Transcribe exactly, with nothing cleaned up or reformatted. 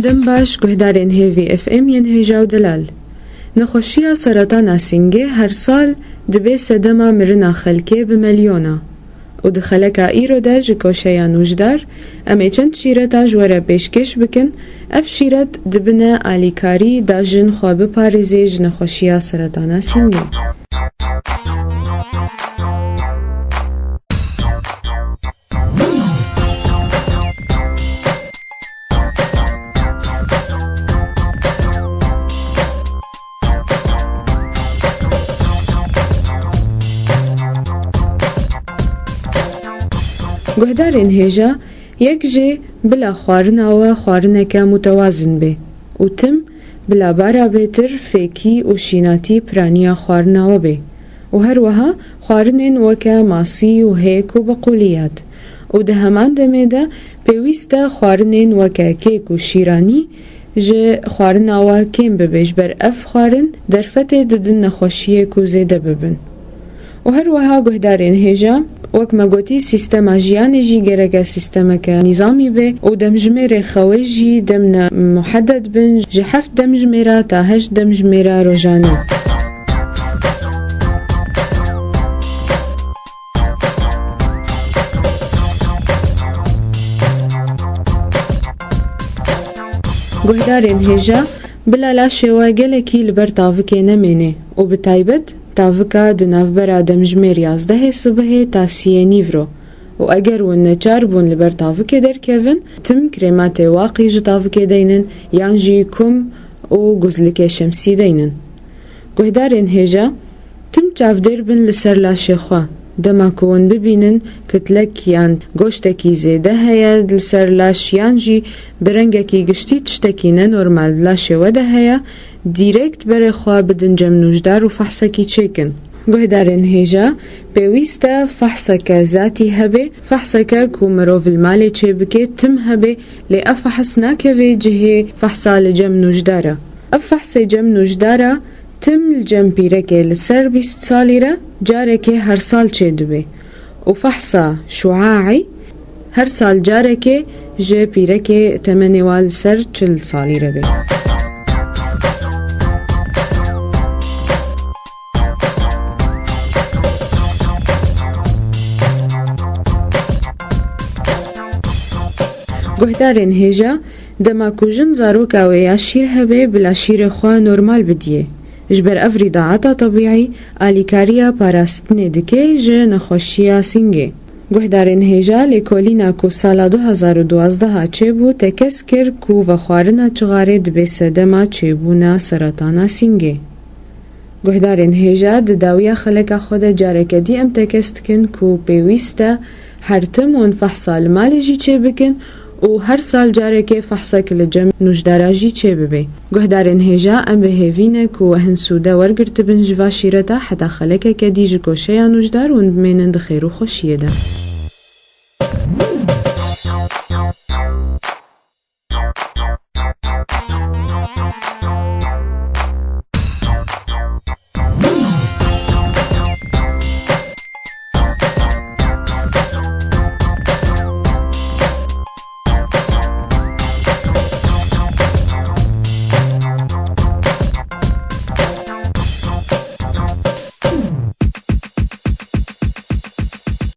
Dem baş, guhdarên Hêvî F M yên hêja û delal. Nexweşiya seretana singê her sal dibe sedema mirina xelkê bi milyona û di xeleka îro de ji koşeya nûjdar em ê çend şîreta ji we re pêşkêş bikin. Ev şîret dibine alîkarî da jin xwe biparêzê ji nexweşiya seretana singê. Guhdarên hêja, yek jê bila xwarina we xwarineke mutewazin be û tim bila bara bêtir fêkî û şînatî piraniya xwarina we be û her wiha xwarinên weke masî û hêk û beqûliyat û di heman demê de pêwîst e xwarinên weke kêk û şîranî ji xwarina we kêm bibe, ji ber ev xwarin derfetê didin nexweşiyê ku zêde bibin. Û her wiha guhdarên hêja, wek me gotî, sîstema jiyanê jî gereke sîstemeke nîzamî be û demjimêrê xewê jî demne muhedded bin, ji heft demjimêra ta heşt demjimêra rojane. Guhdarên hêja, bila laşê we gelekî li ber tavikê nemêne û bi taybet tavika di navbera demjimêr yazdehê sibihê ta siyê nîvro û eger hûn neçar bûn li ber tavikê derkevin, tim krêmatê waqî ji tavikê deynin yan jî kum û guzlikê şemsî deynin. Guhdarên hêja, tim çavdêr bin li ser laşê xwe. Dema ku hûn bibînin kitlek yan goştekî zêde heye li ser laş yan jî bi rengekî giştî tiştekî nenormal di laşê we de heye, dîrekt berê xwe bidin cem nûjdar û fehsekî çêkin. Guhdarên hêja, pêwîst e fehseke zatî hebe, fehseke ku mirov li malê çêbike tim hebe, lê ev fehs nakeve cihê fehsa li cem nûjdara. Ev fehsê cem nûjdara tim li cem pîrekê li ser bîst salî re carekê her sal çêdibe û fehsa şuaî her sal carekê ji pîrekê temenê wa li ser çil salî re be. Guhdarên hêja, dema ku jin zaroka wê ya şîr hebe, bila şîrê xwe normal bidiyê. Ji ber ev rîdaeta tebîî alîkariya parastinê dike ji nexweşiya singê. Guhdarên hêja, lêkolîna ku sala du hazar û duwazdeh çêbû tekez kir ku vexwarina çixarê dibe sedema çêbûna seretana singê. Guhdarên hêja, di dawiya xeleka xwe de careke dî em tekez dikin ku pêwîst e her tim hûn fehsa li malê jî çêbikin û her sal carekê fehsek li cem nûjdara jî çêbibe. Guhdarên hêja, em bi hêvî ne ku we hin sûde wergirtibin ji va şîreta heta xelekeke dî ji koşeya nûjdar hûn bimênin di xêr û xweşiyê de.